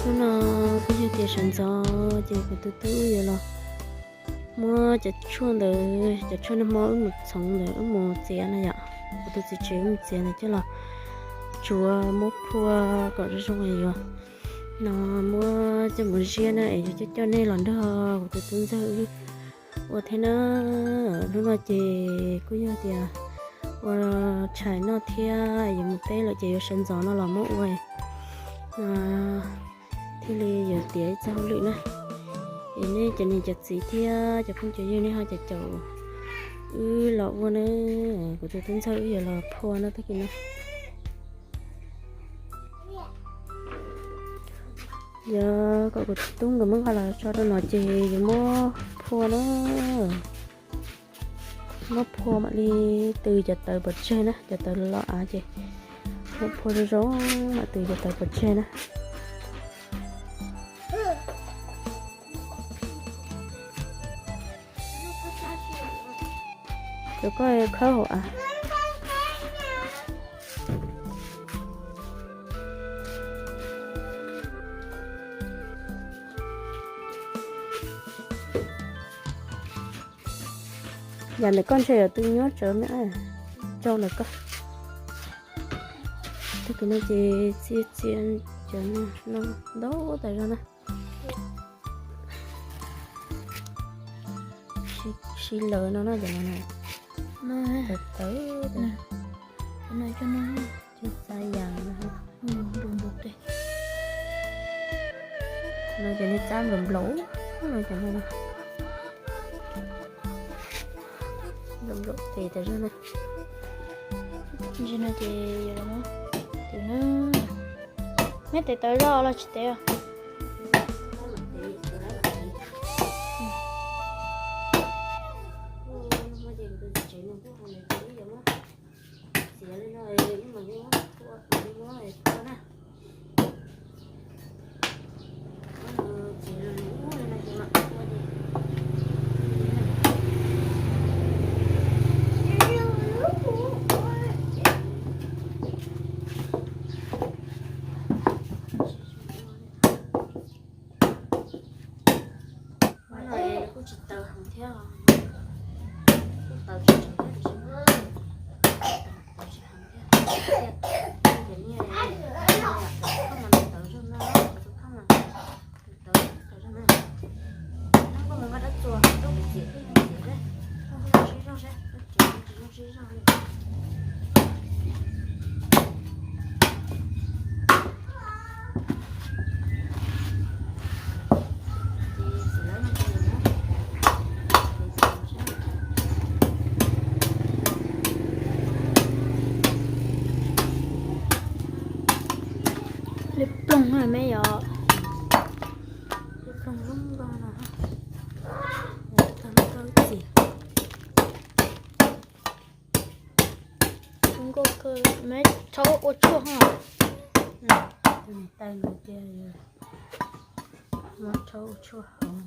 Hnub no kuj yog tias sawv ntxov ces kuv tus tub wb yuav los muab cov tshuaj ntawd, cov tshuaj nag hmo wb mus txhoov ntawd wb mus txiav na yom. Kuv tus txiv tsev wb mus txiav ntawd coj los tsuav muab phua kom zoo zoo es yuav no muab coj mus ziab na es yuav coj coj nej los nrog kuv tus tub ntxawg wb ua thiab na. Hnub no ces kuj yog tias ua tshais noj thiab yuav mus teb lawm ces yuav sawv ntxov no los muab ua thiaj li yuav tiav ib txoj hauj lwm na. Es nej cov niam cov txiv thiab cov phooj cov ywg nej ho caum caum wb los ua na, kuv tus tub ntxawg wb yuav los phua no tag kis no. Yog kom kuv tub nkawd muab nqa los tso rau no ces yuav muab phua na. Muab phua mam li tws cov tawv pov tseg na, cov tawv los av ces muab phua zoo zoo mam tws cov tawv pov tseg na. Cov koj khawb hauv av. Yam ntawm koj ntshe yuav tw nyuaj tsawv me, rau ntawm koj. Tag kis no ces txia txia cov no ntau tas zog na. Sib lawv no na, cov no tawv tawv. Cov no cov no txav yam no, no cov no txav nplaum nplaum, cov no nplaum nplaum tes tas zog na. Ntsis no ces yuav los muab tws na. Neb tes tawv zog los tsis tes os? Kuj tsis tawv heev thiab, kuj tawv tsis tawv thiab, tawv tsis heev thiab. Ces niaj tus phaj mas tawv zog no, tus phaj mas tawv tawv zog na. Koj mus nqa rab txuas rau kuv txiav thiab, txiav thiab, sib zog seb, txiav tsis zoo sib zog li. Liab ploog na me yom. Liab ploog zoo nkaus no. Tag no rau txiv. Zoo nkauj kawg, me thaub ua tshuaj ho. Tus niam tais no ces muab thaub ua tshuaj hauv.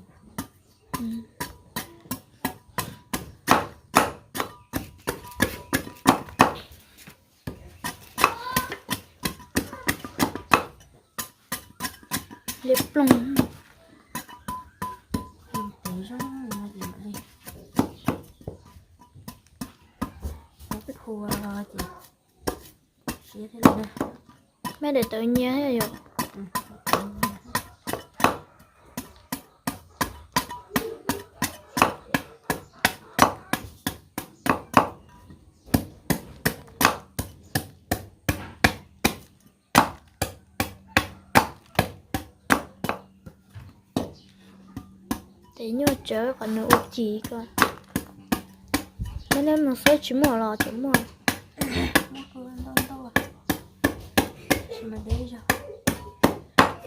Liab ploog. Tes zoo no ces mam li muab phua ces siab thiab li na. Me daim tawv nyias thiab yom. Tes nyuaj tsawv qhov nws ua ci ko. Neb mus xawb tsis muaj los tseem muaj?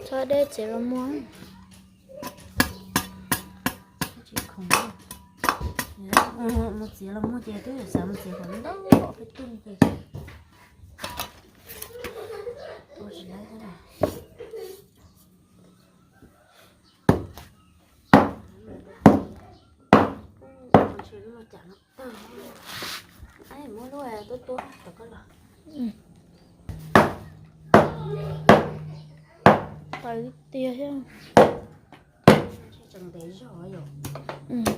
Txhob deb txiav los muag. Mus txiav los muag ces twb xav mus txiav kom ntau peb tug ces ua tsis laib thiab. Muab lub tuab tuab tom koj los. Tawv tiag thiab.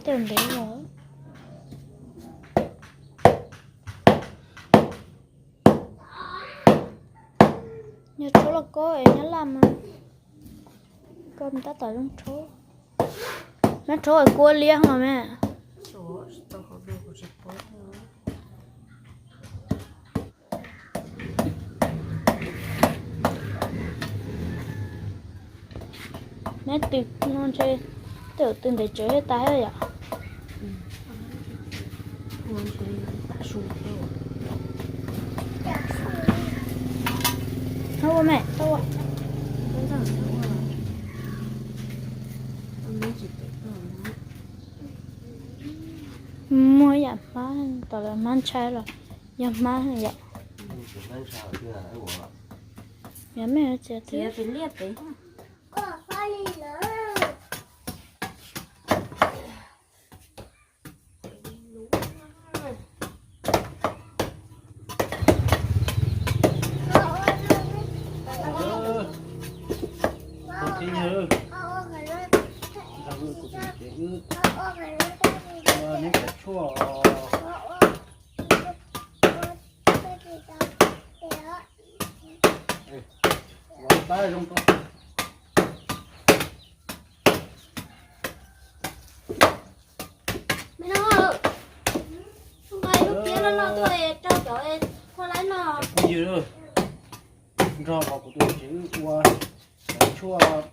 Tej ntev zog. Nyob rhaub los koj es nyob laj mas koj tab tom zoo rhaub. Nyob rhaub es kua liab hos me. Neb tw no ntshe tej zaum tw ntev tsawv thiaj tas thiab yom. Tau ua me, tau ua. Muaj yam hmab, tom lawv hmab ntshai los yog hmab yom. Yog me txiav twb Neb cov tshuaj. Me no, nqa lub piab loj loj tuaj rau cov phua laib no. Phooj ywg, nrog qhov kuv tus txiv wb ua cov tshuaj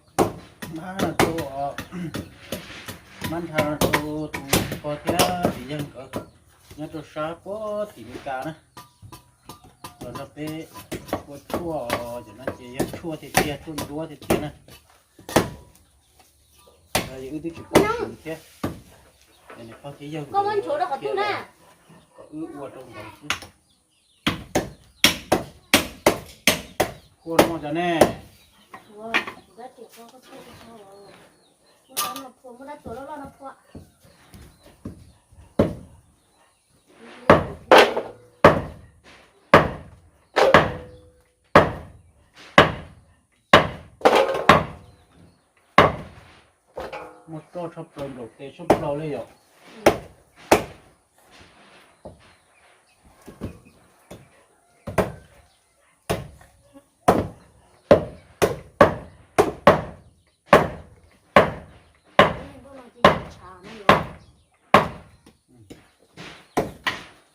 hmab no rau, hmab nrhav no rau tus pog thiab txiv yawg nkawd nyob rau sab puag tim Meskas na. Los nrog peb ua tshuaj, cov no ces yog tshuaj tiag tiag, tshuaj ntsuab tiag tiag na. Wb twb tsis paub siv thiab, es nws pog thiab yawg nkawd kom wb ua rau nkawd xwb. Kua no cov ne. Muaj roj tshaj plaws nraum tes tshaj plaws li yom.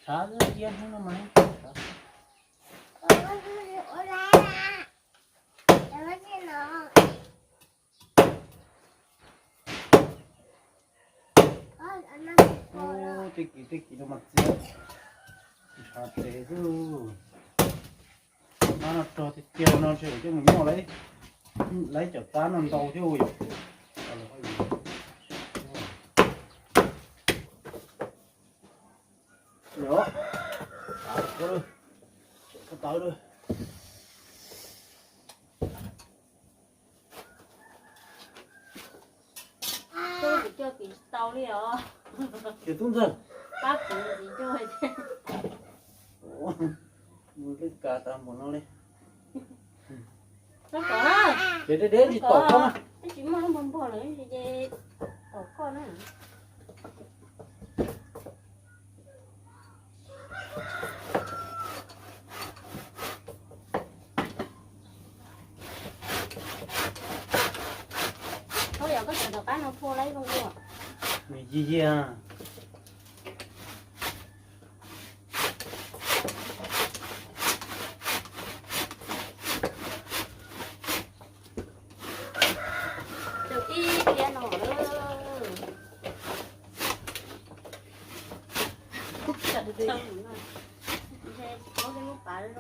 Tshav iab hnub no mas. Tej kis tej kis no mas txiav ntshav tes xwb. Mab no rog tiag tiag no ntshe coj mus nyuaj lawm, lawv cov tab no ntau thiab yom. Yog, tawv, tawv. Coj kuv coj kiv tsis tau li os. Ces tub ntxawg pab kuv ntxiv coj thiab. Mus lwj kav tas npaum no li. Ces deb deb tsis tom koj na. Tsis muaj lub npog npog lawm ces tom koj na. Koj yog koj tseem tom qab no phua laib zoo ua. Nws yig yig. Tus ib thiab no lawm.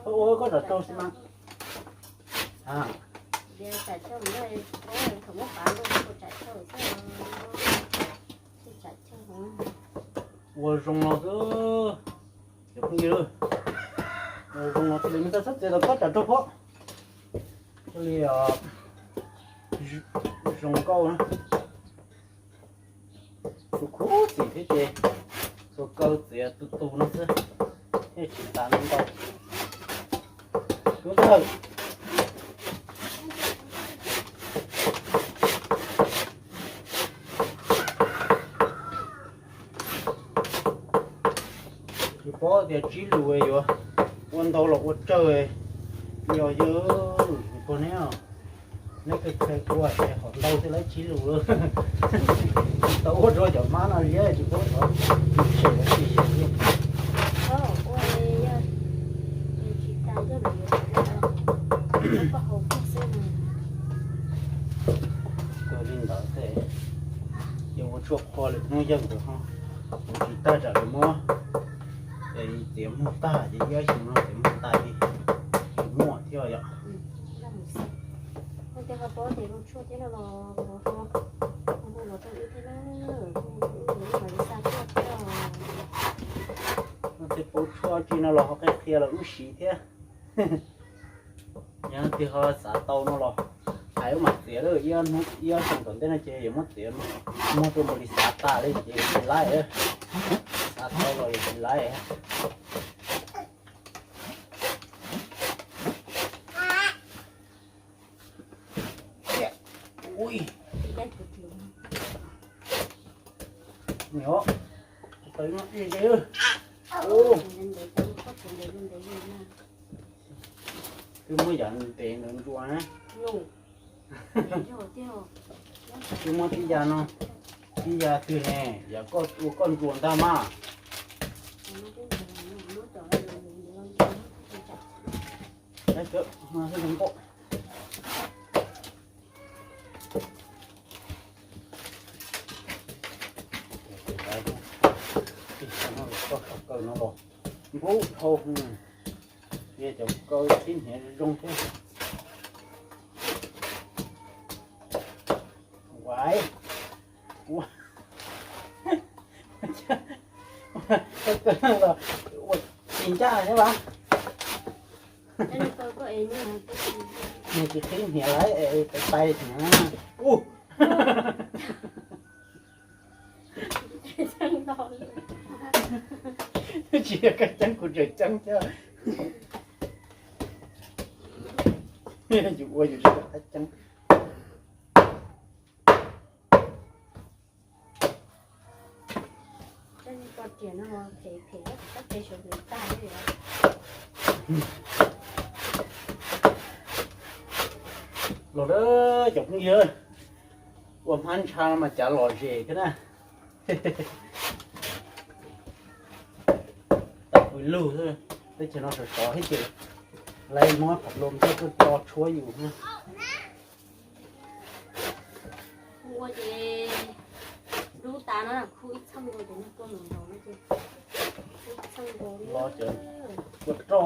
Ua koj tsam rau xwb mas. Ua zoo los xwb. Cov phooj ywg, ua zoo los thiaj li muaj txoj txhab txiav tau koj tsam rau phob. Thiaj li zoo nkauj na. Tus khub xim thiab ces tus kaw txiav tus tus no xwb, thiaj tsis tas ntau. Tub ntxawg, Tias tsib lus yuav ua ntau los ua tsawg, yog yog pog neb, neb kawg kawg ua ces hom ntau thiaj li tsib lus lawm. Tau ua rau cov mab no liab tsis paub xyov tshem los tsis tshem li. Kawg li ntawd ces yuav ua tshuaj qhua lwm hnub yog nkawd ho, kuv tsis tag tsam lawv muab, ces txiav muag tag ces ib ob xyoo no txiav muag tas li, tsis muaj thiab yom. Tej pub tshuaj tsi no los ho qhia qhia los wb siv thiab. Yog leej twg ho xav tau no los hais wb mam txiav lawm, ib ob xyoo tom ntej no ces yuav muab txiav muag rau npaum li xav tas li ces tsis laib, xav tau los yuav tsis laib. Ui, nyob, tau nyob ib ntsis. Ub, twb muab yam ntev ntawd ntsuas na. Twb muab tib ya no, tib ya twg ne, yam koj ua koj ntsuas ntag mas. Koj kaw no los npub dhau, cov kaw tib hniav zoo thiab. Ua, ua, ua tsis ncaj thiab las. Nws tsis qhib hniav lawm es tais tais hniav. Ub, tsis yog koj ceeb kuv tseem ceeb thiab. Yus ua yus tsis tau qab ceeb. Los a cov phooj ywg, ua hmab ntsha no mas cas lom zem thiab na. Tau pw lug xwb, teb chaws no sov sov thiab ces lawv muab phav loos coj tuaj tso tshuab yus na. Ua ces dub tas no khub ib txheej nkaus ces nws kua nkaus nkaus no ces ib txheej nkaus los ces ua roj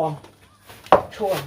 tshuaj.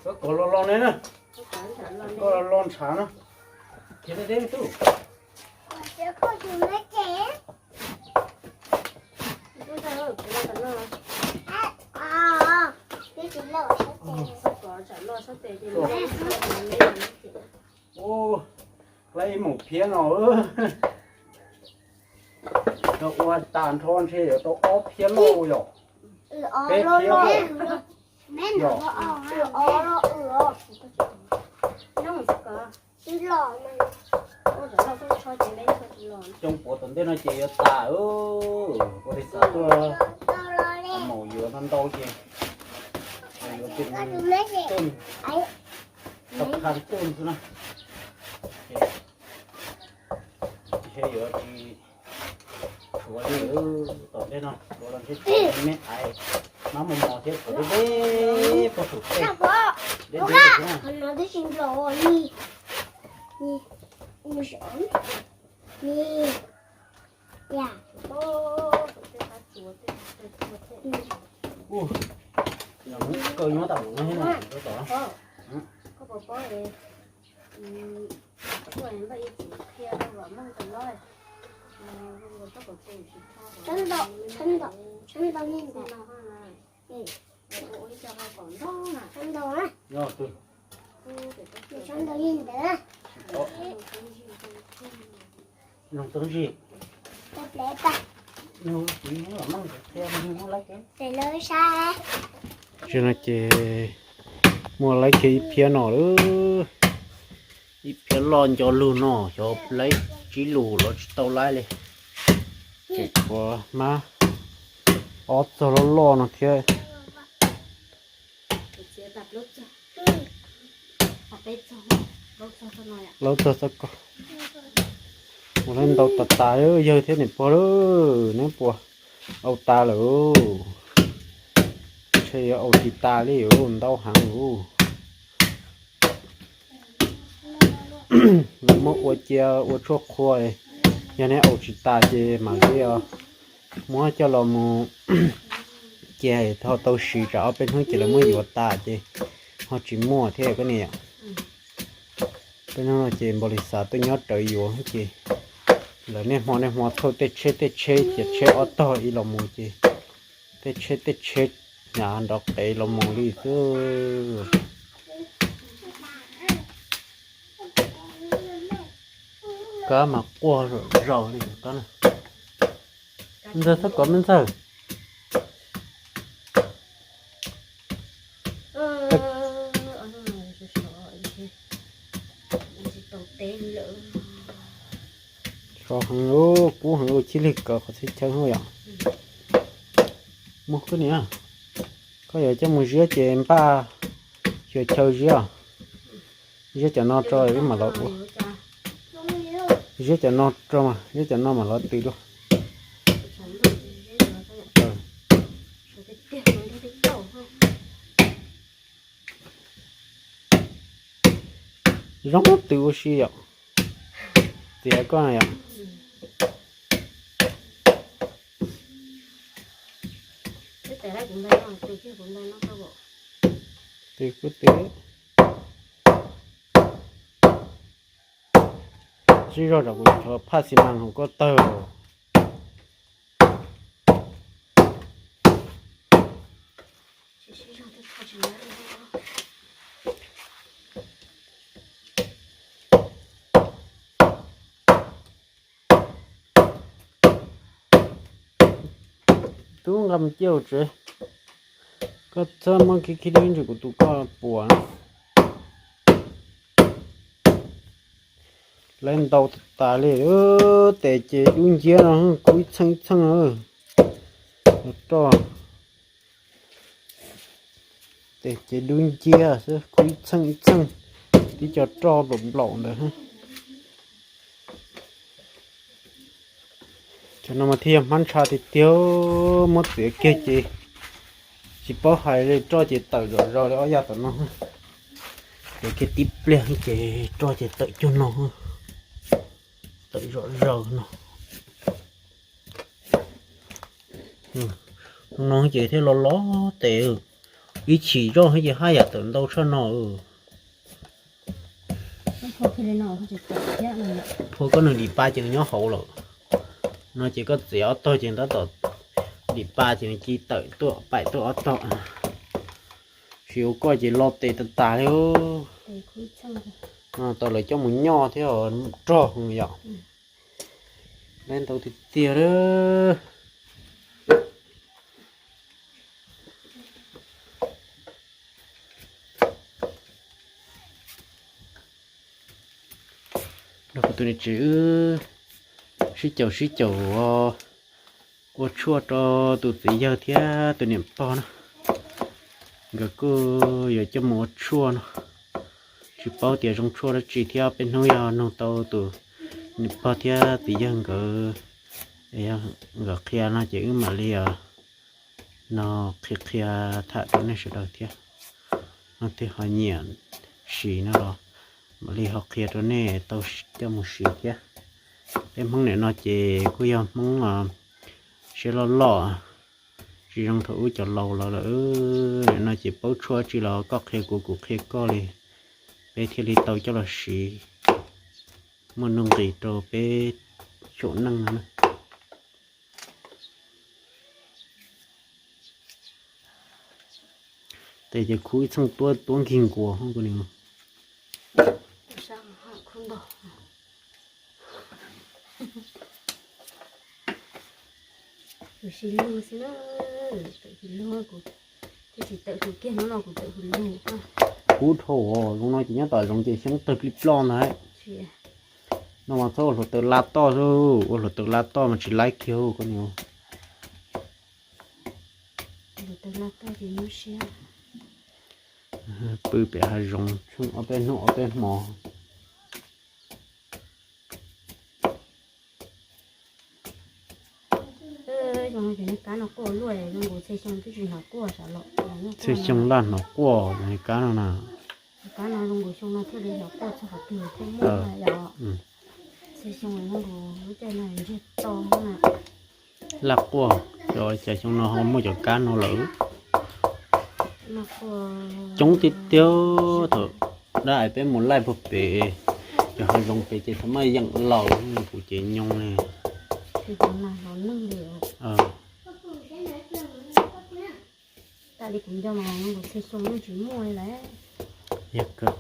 Koj kom lo lo ne, koj lo lo ntshav no. Khiav deb deb tub. Ua, lawv ib maum phiab no, tau ua tas nrho ntshe yuav tau ob phiab lauj yom. Peb phiab lauj. Xyoo puav tom ntej no ces yuav tas, ua li xav tuaj maum yuav ntau ntau ces yuav tsis tuj, tau qha tuj xwb na. Ntshe yuav tsis tshuav li, tom ntej no tshuav los ntshe tshuav me ais, mab mos mos thiab tshuav deb deb puag saum tej, deb deb xwb na. Ua, yog muab kaw nyob tam mus no thiab no, tsob ntau, tsob ntau li ntawd. Tsob ntau li ntawd. Tsis no ces muaj laib kiag ib phiab no lawm. Ib phiab loj nco lug no, xyov laib tsib lus los tsis tau laib li. Ces kuv mab ob txog loj loj no thiab. Laub txog txoj ko. Ua laib ntau tas tas yawg thiab niam pog lawm, neb puas au tas lawm? Ntshe yuav au tsis tas li, ntau heev lawm. Lawv muab ua cia ua tshuaj qhua, yog neb au tsis tas ces mam li muab coj los mus cia ho tau siv, tsam ob peb hnub ces lawv muab yuav tas ces ho tsis muaj thiab koj niam. Peb hnub no ces npaum li xav tuaj nyob rawv yuav ces lawv niaj hmo niaj hmo thauj tej tsheb tej tsheb, cia tsheb ob tog ib los mus ces tej tsheb tej tsheb hnyav nrov qees los mus li xwb. Kab mas quaj zom zaws li kab na. Ntxawg, txhob kov me ntxawg. Sov heev, kub heev, ua chij lig kawg qhov txhia chaw yom. Mus koj niam, koj yuav coj mus ziab ces npaj xyuas chaw ziab. Ziab cov no tso wb mam los ua. Ziab cov no tso mas, ziab cov no mam los tws dua. Zoo tws ua si yom. Txiav koj yom. Tws kuj tws. Sib zog tsam kuv tshuav phaj xi mas hauv koj tawg. Tub, nqa mus ciaj hauv tsev. Koj txhob muab khib khib dib ntsis kuv tus koj puas na. Laib ntau tas tas li. Tes ces dub nciab no, kub ib txheej ib txheej. Roj, tes ces dub nciab xwb, kub ib txheej ib txheej, tib co roj nplaum nplaum ntawd. Cov no mas thiaj yog hmab ntsha tiag tiag, muab txiav kiag ces tsis paub hais li, roj ces tawm zom zaws li ob yam tom no. Txiav kiag tib pliag ces roj ces tawm cuag no, tawm zom zaws no. No ces thiaj los los tes, ib chim zoj ces haj yam tawm ntau tshaj no. Phua koj nws dim pa ces nws nyob hauv lawm. No ces koj txiav ob tog ces tab tom dim pa ces nws cia tawm tuaj paim tuaj ob tog. Tsis ua koj ces lo tes tas tas li. Tau lawv coj mus nyoj thiab, rog yom. Laib ntau tiag tiag lawm. Nrog kuv tus niam tsev wb sib caum sib caum ua tshuaj rau tus txiv yawg thiab tus niam pog na. Nkawd kuj yuav coj mus ua tshuaj no, tsis paub tias zoo tshuaj dab tsi thiab, peb hnub yog nug tau tus niam pog thiab txiv yawg nkawd, nkawd qhia no ces wb mam li no qhia qhia tham rau nej sawv daws thiab. Nej ho nyiam siv no los mam li ho qhia rau nej tau coj mus siv thiab. Peb Hmoob nim no ces kuj yog Hmoob siab loj loj, tsis zoo thaum ub cov laus los lawm. Nim no ces paub tshuaj tsi los koj qhia kuv kuv qhia koj li, peb thiaj li tau coj los siv muaj nuj nqis rau peb xyaum neej no na. Tes ces khuv ib txheej tuab tuab nkig nkuas koj niam. Kuv si lug xwb na, tawm hws lug, kuv thiaj tsis tawm hws kiag hnub no kuv tawm hws lug. Kub dhau, zoo no ces nyob tom zoov ces xyoob tawg plig ploj ntag. No mas txhob ua hluav taws la toj xwb, ua hluav taws la toj mas tsis laib kiag koj niam. Pw pem hav zoov ob peb hnub ob peb hmo. Kab no quaj luaj, zoo nkaus txhia xyoo twb tsis hnov quaj sav los. Txhia xyoo laj hnov quaj kab no na. Kab no zoo nkaus xyoo no thiaj li hnov quaj txog qhov twg thiaj muaj yom. Txhia xyoo zoo nkaus lub caij no ntsiag to na. Laj quaj, cas xyoo no ho muaj cov kab no lawm. Coob tiag tiag. Thaum dab es peb mus laij puag pem cov hav zoov pem ces thaum maj yeem laus kuv ces nyoo li. Yog kawg.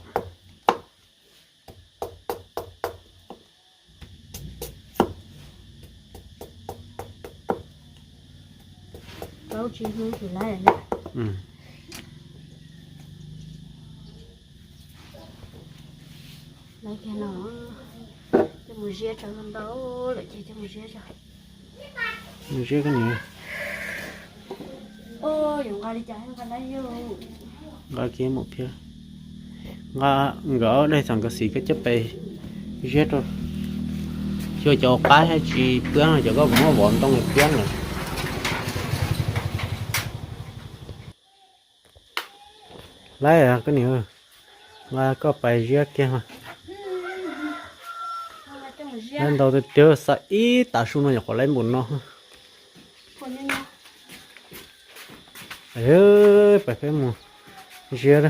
Plaub tsib hnub tsis laib lawm. Laib kiag no, coj mus ziab tso ntau lawm ces coj mus ziab tso. Mus ziab koj niam. Yuav nqa li cas nqa laib yog. Nqa kiag mus phiab. Nqa nkawd ob daim xam kav xim koj coj pes ziab rau. Xyuas cov qab thiab tsis piab no, cov koj puas muab vov ntoo piab lawm. Laib koj niam, nqa koj pais ziab kiag. Laib ntau tiag tiag, xa ib tav su no nyuam qhuav laib npaum no. Pais peb mus ziab,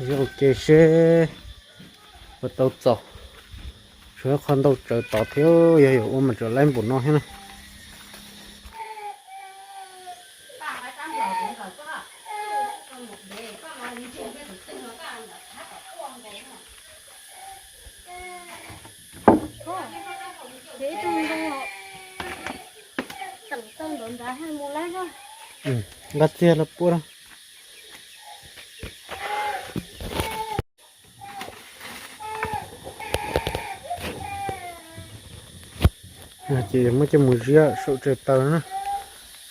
ziab ua ke seb puas tau txaus. Tshuav qhov ntau tsawv tod thiab, yog yuav ua mas tseem laib npaum no thiab na. Nqa txiag los puab na. Ces muab coj mus ziab saum tsev taws na,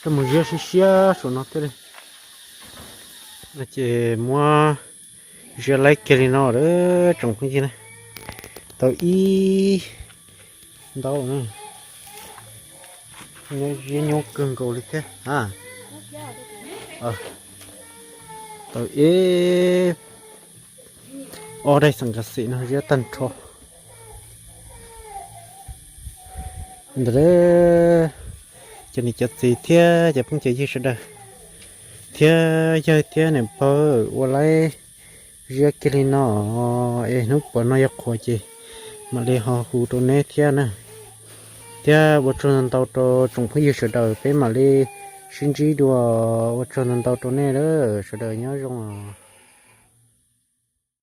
coj mus ziab siab siab saum no thiaj li. Ces muab ziab laib kiag li no lawm tsoom phooj ywg na, tau ib ntaub na, ziab nyuaj kawg nkaus li thiab. Tau ib ob daim xam kav xim no ziab tag nrho. Ntawd cov niam cov txiv thiab cov phooj cov ywg sawv daws, thiab yawg thiab niam pog ua laib ziab kiag li no es hnub puav no yog qhuav ces mam li ho hu rau neb thiab na. Thiab ua tsaug ntau ntau rau tsoom phooj ywg sawv daws, peb mam li sib ntsib dua. Ua tsaug ntau ntau rau nej lawm, sawv daws nyob zoo.